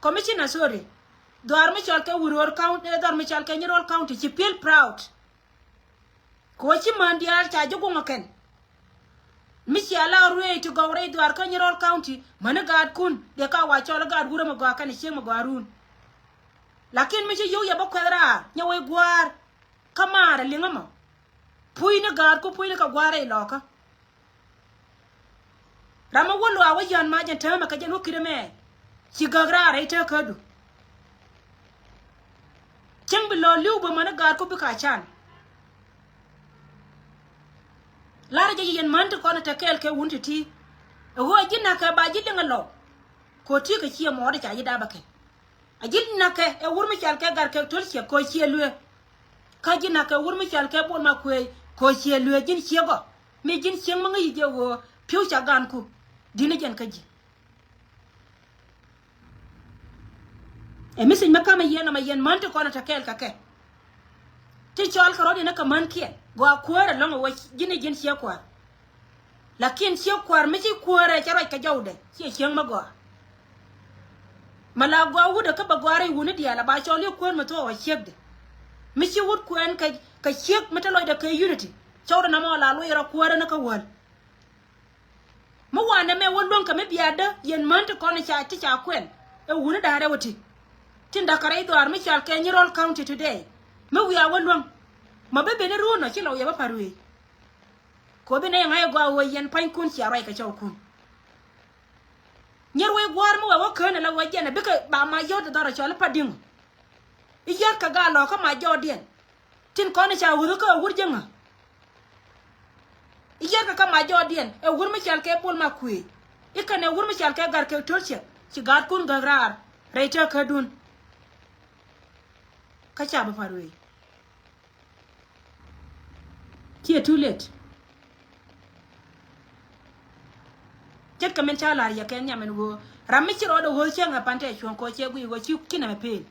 Commissioner, sorry. Dhɔaar mi cɔal kɛ Uror County, eh, dhɔaar mi cɔal kɛ Nyirol County ci feel proud. Kɛ ɣöö ci män diaal ca ji̱ guŋ ɛ kɛn. Mi cia la ruëëc ti gɔw rɛy dhuaar kä Nyirol County mäni gaatkun dee ka wa cɔl i̱ gaat wurä mi gɔaa kɛnɛ ciek mi gɔaa run. Lakin mi ci yio̱w yɛ bä kuɛth raar nyɛ wec gua̱a̱r. Kä maarɛ liŋä mɔ puc ni gaatku puc ni kɛ gua̱a̱r rɛy lɔɔkä. Ram mi wä luaak wä yän mac ɛn täämɛ kɛ jɛn wä ki̱t ɛmɛ. Ci gäk raar rɛy tëkädu. Cäŋ bi lɔ li̱w bä mäni gaatku bikɛ a can. Larä jɛ yɛn män ti kɔn ɛ te kɛɛl kɛ wun ti̱ti̱. Ɛ ɣöö ɛ ji̱ na̱kɛ ba ji̱ liŋ ɛ lɔ. Kɛ ɣöö ti̱i̱ kɛ ciɛ mɔɔt ɛ ca ji̱ dap ɛ kɛ. A ji̱ na̱kɛ ɛ wur mi cɔal kɛ Gat Kɛk Töl Ciɛk kɛ ɣöö ciɛ luee. Kä ji̱ na̱kɛ wur mi cɔal kɛ Bol Makuëëc kɛ ɣöö ciɛ luee ji̱n ciek ɔ. Mi ji̱n ciek mi ŋäc ji̱ jɛ ɣöö pi̱w ca ganku. Di̱t ni jɛn kä ji̱. Ɛ message mi kamɛ yɛn ɔmɔ yɛn män ti kɔn ɛ te kɛɛl kɛ kɛ. Ti cɔal kɛ rɔ̱diɛn ɛ kɛ mänkiɛn gɔaa kuäär ɛlɔ̱ŋ ɛ wä ji̱n ɛ ji̱n ciek kuäär. Lakin ciek kuäär mi ci kuäärɛ cɛ ruac kɛ jɔwdɛ ciɛ cieŋ mi gɔaa. Ma la gɔaa wutdɛ kä bɛ gɔaa rɛy wuni diaal a ba cɔl i̱ kuäär mi thuɔɔk ɛ ciekdɛ. Mi ci wut kuɛɛn kɛ kɛ ciek mi te lɔcdɛ kɛ unity cɔwdɛ namɔ la luɔc rɔ kuäärä ni kä wäl. Mi wanɛ mɛ wä luäŋ kɛ mi biaatdä yɛn män ti kɔn ca ti ca kuɛn. Ɛ wuni da̱a̱r ɛ wä ti tin da̱k kɛ rɛy dhɔaar mi cɔal kɛ Nyirol County today. Mi wiaa wä luäŋ ma bi ben i̱ ruun ɔ ci lɔw yɛ bä pa̱r wee. Kɛ ɣöö bi nɛy ŋa̱c ɛ gɔaa ɣöö yɛn pa̱nykun cia ruac kɛ cɔwkun. Nyier wec gua̱a̱r mi wɛ wä kään ala wec jɛn ɛ bikɛ ba ma yɔ̱t dhɔr ɛ cɔl i̱ Padiŋ. I̱ yɔ̱t kɛ gaa lɔ̱kä ma jɔɔdiɛn. Tin kɔn i̱ ca wuth kä ɛ wur jiäŋä. I̱ yɔ̱t kɛ kä ma jɔɔdiɛn ɛ wur mi cɔal kɛ Bol Makuëëc. I̱ kɛn ɛ wur mi cɔal kɛ Gat Kɛk Töl Ciɛk ci gaatkun gäk raar rɛy tëkädun. Kä ca bi pa̱r wee. Ciɛ too late. Ce̱tkɛ min ca la̱r yɛ kɛ nhiam ɛn ɣöö ram mi ci rɔɔdɛ ɣöö cäŋ ɛ pan tɛ cuɔ̱ŋ kɔ cɛ guic ɣöö ci kinɛ mɛ pëël.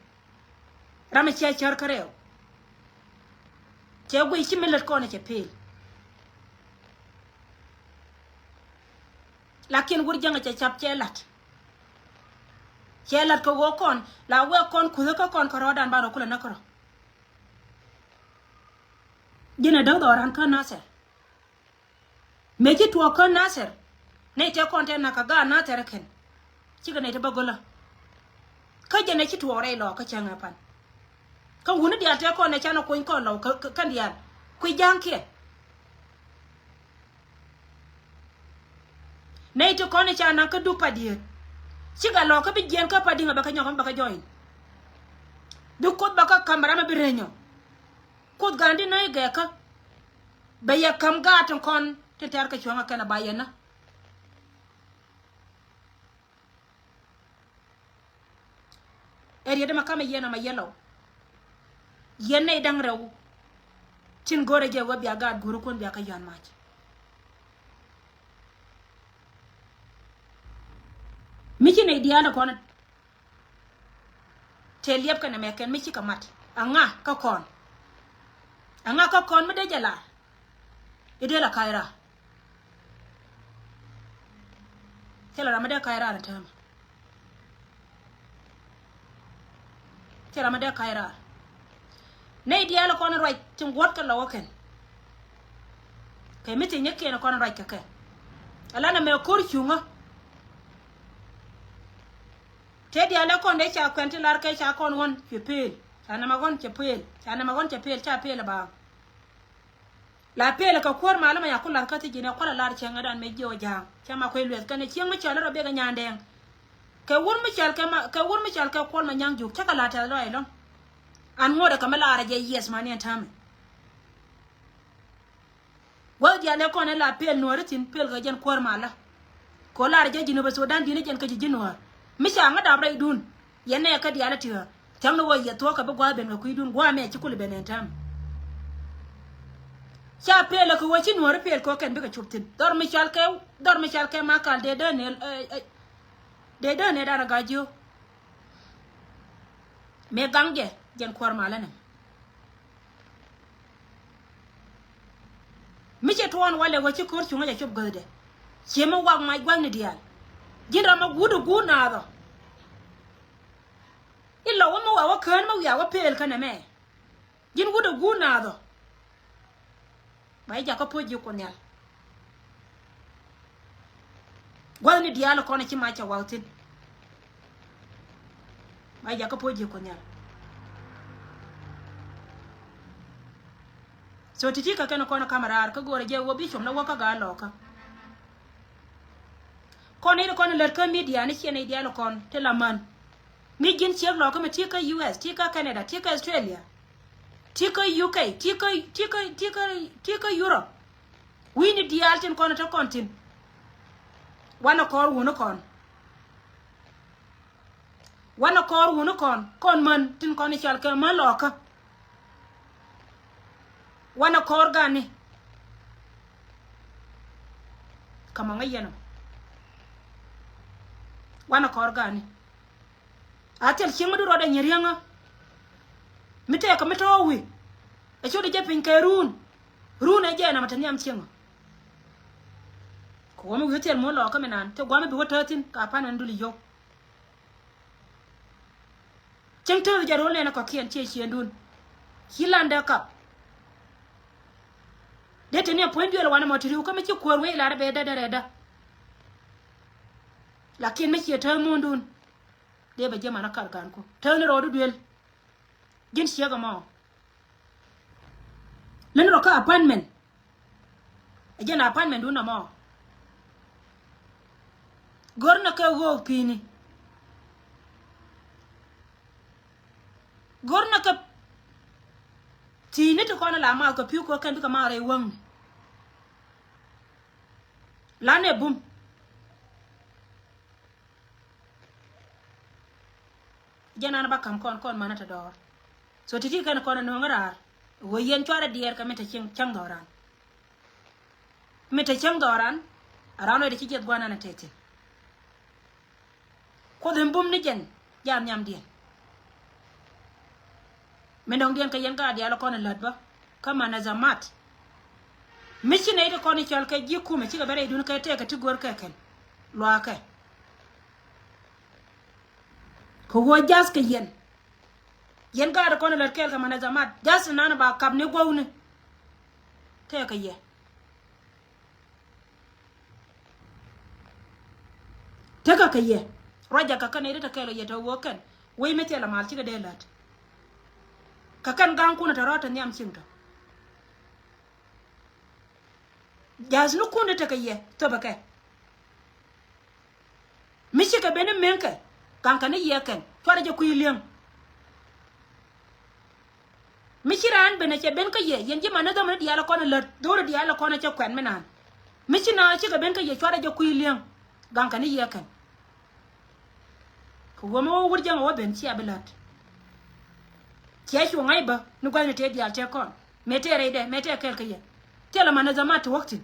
Ram mi cɛ cär kä rɛw cɛ guic ci mi lät kɔn ɛ cɛ pëël. Lakin wur jäŋ ɛ cɛ cap cɛ la̱t. Cɛ la̱t kɛ ɣöö kɔn la wek kɔn kuthä kä kɔn kärɔ̱dan ban rɔ kulɛ näk kärɔ̱. Ji̱n ɛ däk dhɔran kä Nathɛr. Mëë ci tuɔɔk kä Nathɛr. Nɛy tëë kɔn tëë nak kä gaat Nathɛr ɛ kɛn. Cikɛ nɛy ti bä go̱lä. Kä jɛn ɛ ci tuɔɔk rɛy lɔɔk kä cäŋ ɛ pan. Kä wuni diaal tëë kɔn ɛ canɛ kuny kɔn lɔw kä, kä, kän diaal. Kui̱ ja̱a̱ŋkiɛn. Nɛy ti kɔn i̱ ca naŋ kä duk Padiɛɛt. Cikɛ lɔ̱k kä bi jiɛɛn kä Padiŋ a bɛ kä nyɔk bɛ kä jɔ̱ɔ̱ny. Bi Kuoth bɛ kä ka̱m ram a bi renyɔ. Kuoth ga̱a̱n di nööŋ i̱ gɛɛkä. Bɛ yɛ ka̱m gaat tin kɔn tin tɛ̈r kɛ cuɔ̱ŋ a kɛn a ba yɛn na. Ɛ riet ɛmɛ kamɛ yɛn ɛmɛ yɛlɔw. Yɛn nɛy da̱ŋ rɛw. Tin go̱rɛ jɛ wä bia gaat go̱rä kun bia kä yɔ̱a̱n mac. Mi ci nɛy diaal ɛ kɔn. Tëë liɛp kɛnɛ mɛ kɛn mi ci kɛ mat. Aŋa kä kɔn. Aŋa kä kɔn mi dee jɛ lar. I̱ dee la ka̱c raar. Thilɛ ram mi dee ka̱c raar ɛn täämɛ. Thilɛ ram mi dee ka̱c raar. Nɛy diaal kɔn ruac tin guɔ̱t kɛ lɔk ɛ kɛn. Kɛ mi thiec ni kiɛn kɔn ruac kɛ kɛ. Ala nɛ mɛ ko̱r cuŋä. Tëë diaal ɛ kɔn dee ca kuɛn ti lar kɛ ca kɔn ɣɔn cuɛ pëël. Ca nɛmɛ ɣɔn cɛ pëël. Ca nɛmɛ ɣɔn cɛ pëël ca pëël ɛ baaŋ. La pelɛ kɛ kuäär malä mɛ ya ku lar kä thi ji̱n ɛ kuäär a lar cieŋädan mɛ jiɛ ɔ ja̱a̱ŋ. Cɛ ma kuec lueth kɛnɛ cieŋ mi cɔal rɔ biɛ kɛ nya̱a̱n dɛŋ. Kɛ wur mi cɔal kɛ ma, kɛ wur mi cɔal kɛ Kuɔl Manyaŋ Juuk cä kɛ lar tɛth lɔaac ɛlɔ̱ŋ. An ŋuɔ̱t ɛ kɛ mi lar ɛ jɛ yiɛth mani ɛn ta̱a̱mɛ. Gua̱th diaal ɛ kɔn ɛ la pel nuɔ̱ɔ̱ri thi̱n pel kɛ jɛn kuäär malä. Kɛ lar ɛ jɛ ji̱n ɛ bɛ Sudan di̱n ɛ jɛn kä ji̱ ji̱ nuɔ̱ɔ̱r mi ca ŋä dap rɛydun. Yɛn nɛ kä diaal ɛ ti̱ ɣä thia̱ŋ ni ɣöö yɛ thuɔ̱k kɛ bi gua̱a̱th ben kɛ kui̱dun gua̱a̱ mɛ ci kul ben ɛn ta̱a̱mɛ. Ca pel ɛ kɛ ɣöö ci nuɔ̱ɔ̱ri pel kɛ ɣöö kɛn bikɛ cop thi̱n dhɔr mi cɔal kɛ, dhɔr mi cɔal kɛ Makal dee dee nɛ, dee dee nɛ dan ɛ ga̱ jiö. Mëë gaŋ jɛ jɛn kuäär malä nɛ. Mi cɛ tuɔɔn walɛ ɣöö ci ko̱r cuŋä jɛ cop gäthdɛ. Ciɛ mi wak mac gua̱thni diaal. Ji̱n ram mi wut ɛ guur naath ɔ. Ilɔ wä mi wak wä kään mi wiaa wä pel kä nɛmɛ. Ji̱n wut ɛ guur naath ɔ. Ba ji̱ jakä puɔ̱c ji̱ Kuoth Nhial. Gua̱thni diaal kɔn ci mac cɛ wak thi̱n. Ba ji̱ jakä puɔ̱c ji̱ Kuoth Nhial. So ti̱ti̱ kä kɛn kɔn ka̱m raar kä go̱o̱rɛ jɛ wä bi cuɔm na wä kä gaa lɔkä. Kɔn i̱ kɔn lät kä media ni ciɛ ni diaal kɔn ti la män. Mi ji̱n ciek lɔkä mi ti kä U S, ti kä Canada, ti kä Australia. Ti kä U K, ti kä, ti kä, ti kä, ti kä Europe. Wi̱i̱ni diaal tin kɔn te kɔn tin. Wanɛ kɔɔr wuni kɔn. Wanɛ kɔɔr wuni kɔn, kɔn män tin kɔn i̱ cɔal kɛ män lɔkä. Wanɛ kɔɔr gani. Kä mɔ ŋäc yɛn ɔ. Wanɛ kɔɔr gani. A thil cieŋ mi du ruɔdɛ nyi riäŋä. Mi tɛɛkä mi tɔ̱ wi̱i̱. Ɛ cot i̱ jɛ piny kɛ run. Run ɛ jɛ namɛ te nhiam cieŋä. Kɛ wä mi wi̱i̱ thil muɔ̱ lɔɔkä mi naan te gua̱a̱m mi bi wä tääthin ka pan ɛn dul i̱ yio̱w. Cieŋ tääth jɛ ro̱l nɛn ɛ kɔ̱kiɛn ciɛ ciëndun. Ci landɛ kap. Dee te ni ɛ puɔ̱ny duël wanɛ mɔ ti ri̱w kä mi ci kuäär wee ilar ɛ bee dädä rɛɛdä. Lakin mi ciɛ tääth muɔ̱ndun. Dee bɛ jiɛ man a kar ga̱a̱n ku tääth ni rɔɔdu duël. Ji̱n ciek ɛmɔ. Län rɔ kä appointment. Ɛ jɛn appointment dun ɛmɔ. Gör nɛ kɛ ɣöök pi̱i̱ni. Gör nɛ kɛ thi̱i̱ni ti kɔn ɛ la maath kɛ pi̱w kɛ kɛn bikɛ maath rɛy wäŋni. Lanɛ bum. Jɛn an ba ka̱m kɔn kɔn manä te dɔɔr. So ti̱ti̱ kɛn kɔn ɛ nööŋä raar. Ɣöö yɛn cuarɛ diɛɛr kɛ mi te cieŋ cäŋ dhɔran. Mi te cäŋ dhɔran. A ran rɔy de ci jiɛth gua̱nan ɛ te thi̱n. Kuoth in bum ni jɛn jaa nhiamdiɛn. Min dɔ̱ŋdiɛn kɛ yɛn ka diaal kɔn in lät bä kä manazamat. Mi ci nɛy ti kɔn in cɔl kɛ ji̱ kumɛ cikɛ bɛ rɛydun kɛ tɛɛkɛ ti go̱r kɛ kɛn luaakɛ. Kɛ ɣöö jath kɛ yɛn. Yɛn gaat kɔn in lät kɛɛl kɛ manazamat jath in nan ba kap ni guɔwni. Tɛɛkɛ yɛ. Tekɛ kɛ yɛ ruacɛ kɛ kɛn iri te kɛɛl ɔ yɛ te wä kɛn wec mi thilɛ mal cikɛ dee lät. Kɛ kɛn ga̱ŋ kun te rɔɔt te nhiam cieŋ tɔ. Ja̱a̱th ni kun tekɛ yɛ thöpɛ kɛ. Mi cikɛ ben ni meŋkɛ ga̱ŋ kɛ ni yɛ kɛn cuarɛ jɛ kui̱ li̱eŋ. Mi ci raan ben a cɛ ben kä yɛ yɛn ji̱ man ni dhɔmɛ ni diaal kɔn a lät dho̱r diaal kɔn a cɛ kuɛn mi naan. Mi ci na cikɛ ben kä yɛ cuarɛ jɛ kui̱ li̱eŋ gaŋ kɛ ni yɛ kɛn. Kɛ wä mi wä wur jäŋ a wä ben cia bi lät. Cia cu ŋa̱c bä ni gua̱thni tëë diaal tëë kɔn mëë tëë rɛydɛ mëë tëë kɛɛl kä yɛ. Thilɛ man ni dhɔmɛ a ti wäk thi̱n.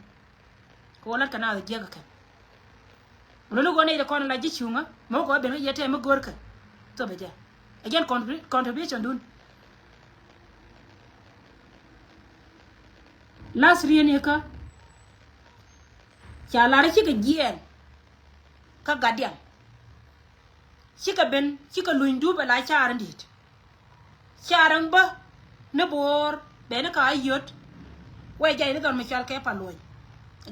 Kɛ wä lat kɛ naath jiäk kɛ kɛn. Luni ɣöö nɛy ti kɔn la ji̱ cuŋä mi wä kɛ wä ben kä yɛ tɛm mi görkɛ. Thopɛ jɛ ɛ jɛn contribu-, contribution dun. Last rien ikä ca lar cikɛ jiɛɛn kä gatdiɛn. Cikɛ ben cikɛ luny dup ɛ la caar in di̱i̱t. Caar in bä ni bo̱o̱r ben ni ka a yöt. Wee jay ni dhɔr mi cɔal kɛ pa luɔ̱ny.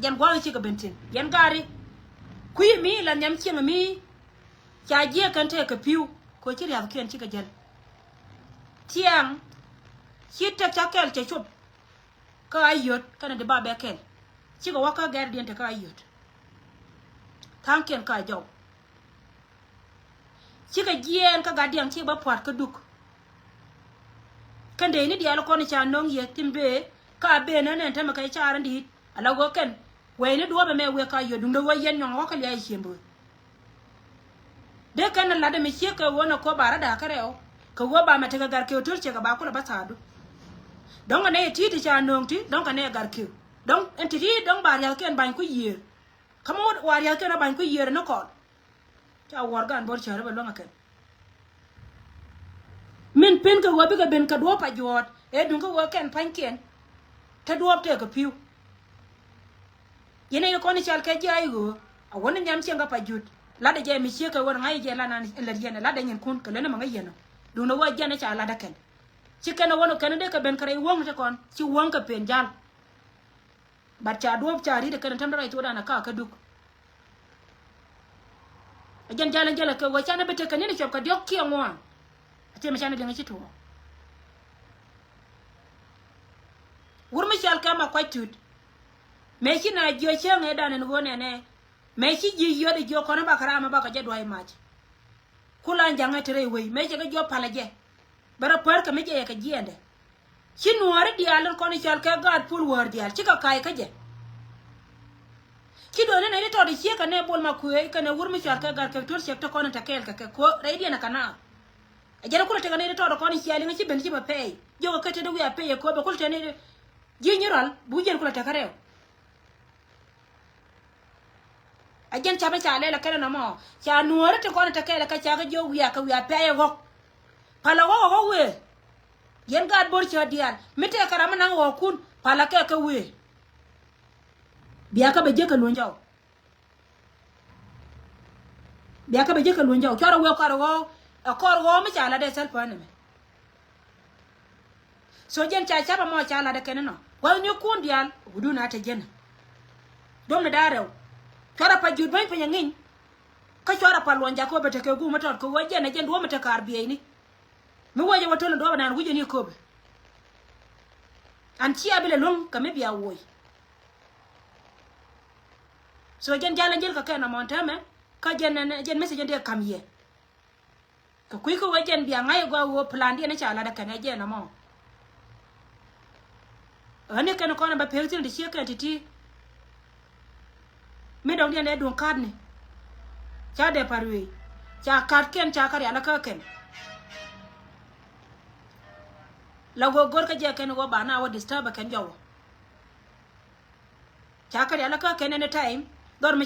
Jɛn gua̱a̱th cikɛ ben thi̱n yɛn gaari. Kui̱ mi la nhiam cieŋ mi ca jiɛk kɛn tëë kɛ pi̱w kɛ ci riathkiɛn cikɛ jäl. Tiɛɛŋ ci tek ca kɛl cɛ cop. Kä a yöt kɛnɛ di ba bɛ kɛl. Cikɛ wä kä gɛr diɛn te kä a yöt. Tha̱a̱ŋkiɛn kä a jɔw. Cikɛ jiɛɛn kä gat diɛŋ cikɛ bä pua̱t kä duk. Kɛn dee ni diaal kɔn ca no̱ŋ yɛ tin bee kä a bee nä nɛn tämɛ kɛ ca̱r in di̱i̱t ala ɣöö kɛn. Wɛy ni duɔ̱ɔ̱pɛ mɛ wek ka yöt duŋdɛ ɣöö yɛn nyɔŋ ɣɔ̱kä lia̱a̱ ciëmbi. Dee kɛn ni latdɛ mi ciek kɛ ɣöö nɛ kɔ ba rɔ da̱a̱ kärɛw kɛ ɣöö ba mɛ tekɛ gar kɛ ɣöö to̱r ciek kɛ ba kulɛ bä thaadu. Dɔ̱ŋ kɛ nɛy ɛ ti̱i̱t ti ca nööŋ ti dɔ̱ŋ kɛ nɛy ɛ gar kɛ ɣöö dɔ̱ŋ ɛn ti ti dɔ̱ŋ ba ria̱th kɛn ba̱ny ku yiëër. Kä mi wa ria̱th kɛn ɛ ba̱ny ku yiëër ni kɔl. Ca wuɔr gan bo̱r cäärä bɛ luäŋ ɛ kɛn. Min pen kɛ ɣöö bikɛ ben kɛ duɔ̱ɔ̱p a juɔ̱ɔ̱t ëë duŋ kä ɣöö kɛn pa̱nykiɛn. Te duɔ̱ɔ̱p tëëkɛ pi̱w. Yɛn ɛ yɛ kɔn i̱ cal kɛ ji̱ a i̱ ɣöö a wä ni nyam cieŋ kä pa jut. Latdɛ jɛ mi ciek kɛ ɣöö ŋa̱c jɛ lat nan in lät yɛn ɛ latdɛ nyinkun kɛ lön ni maŋä yɛn ɔ. Duŋdɛ ɣöö jɛn ɛ ca latdɛ kɛn. Ci kɛn ɛ wä ni kɛn dee kɛ ben kɛ rɛy wäŋ te kɔn ci wäŋ kɛ pen jal. But ca duɔ̱ɔ̱p ca ri̱t ɛ kɛn ɛ tämdɛ rɔy thokdan ɛ ka kä duk. Ɛ jɛn jal ɛn jälɛ kɛ ɣöö canɛ bi tekɛ ni̱n ɛ cuɔp kɛ diɔ̱k kiɛ ŋuan. Ɛ tiɛmɛ canɛ liŋ ɛ ci tuɔɔk. Wur mi cɔal kɛ ma kuac tut. Mëë ci na jiɔ cäŋ ëëdan ɛn ɣöö nɛnɛ. Mëë ci ji̱ yɔt ɛ jiɔ kɔn ɛ bakɛ ram ɛ bakɛ jɛ duay mac. Kula jaŋɛ te rɛy wei mëë cɛ kɛ jiɔ palä jɛ. Bɛ rɔ pär kɛ mi jɛ yɛ kɛ jiɛɛndɛ. Ci nuɔɔri diaal in kɔn i̱ cɔal kɛ gaat puɔl wäär diaal cikɛ ka̱a̱c kä jɛ. Ci duɔ̱ɔ̱ni nɛy ti tɔɔt i̱ ciek kɛ nɛ bol ma kuëë kɛnɛ wur mi cɔal kɛ gat kɛ tuɔ̱r ciek te kɔn in te kɛɛl kɛ kɛ kuɔ̱ rɛydiɛn ɛ kɛ naath. Ɛ jɛn ɛ kulɛ tekɛ nɛy ti tɔɔt ɛ kɔn i̱ cialiŋ ci ben ci bɛ pɛɛy jiök ɛ kɛ tetdä wiaa pɛɛy ɛ kööbɛ kulɛ tɛn nɛy ti ji̱ nyi rɔal bi wi̱c jɛn kulɛ tekɛ rɛw. A jɛn ca mi ca lɛl ɛ kɛn ɛnɔ mɔ ca nuɔɔri ti kɔn ɛ te kɛɛl ɛ kɛ ca kɛ jiök wiaa kɛ wiaa pɛɛy ɛ ɣɔ̱k. Palä ɣɔ̱k ɛ ɣɔ̱k wëë. Yɛn gaat bo̱r cä diaal mi tɛkɛ ram mi naŋ ɣɔ̱ɔ̱kun palä kɛ kɛ wëë. Bia kä bɛ jiäk kɛ luny jɔw. Bia kä bɛ jiäk kɛ luny jɔw cuarɛ wëë kɔr ɣɔ̱ɔ̱k ɛ kɔr ɣɔ̱ɔ̱k mi ca lat dee thäl pään ɛmɛ. So jɛn ca ca̱p ɛmɔ ca lat ɛ kɛn inɔ gua̱th ni kun diaal wudun a te jɛn. Duɔ̱m ni da̱a̱ rɛw cuarɛ pa jut bäny piny ɛ ŋiny. Kä cuarɛ pa luɔny jakä bɛ tekɛ guum mi tɔt kɛ ɣöö jɛn ɛ jɛn duɔ̱ɔ̱m mi te kaar bieyni. Mi wecɛ wä töl in duɔ̱ɔ̱p ɛnan wi̱cɛ ni köpɛ. An cia bi lɛ luäŋ kɛ mi bia woc. So jɛn jal ɛn jil kɛ kɛn ɛmɔ ɛn täämɛ kä jɛn ɛn jɛn message ɛn dee ka̱m yɛ. Kɛ kui̱ kä wee jɛn bia ŋa̱c ɛ gɔaa ɣöö plan diɛn ɛ ca lat ɛ kɛn ɛ jɛn ɛmɔ. Ɣän ni kɛn kɔn ɛ bɛ pek thi̱n ti ciek kɛn ti̱ti̱. Mi dɔ̱ŋ diɛn dee duŋ ka̱tni. Ca dee pa̱r wee ca ka̱t kɛn ca kä rial kä kɛn. La go̱o̱k go̱r kä jɛ kɛn ɣöö ba na wä disturb ɛ kɛn jɔwä. Ca kä rial kä kɛn any time dhɔr mi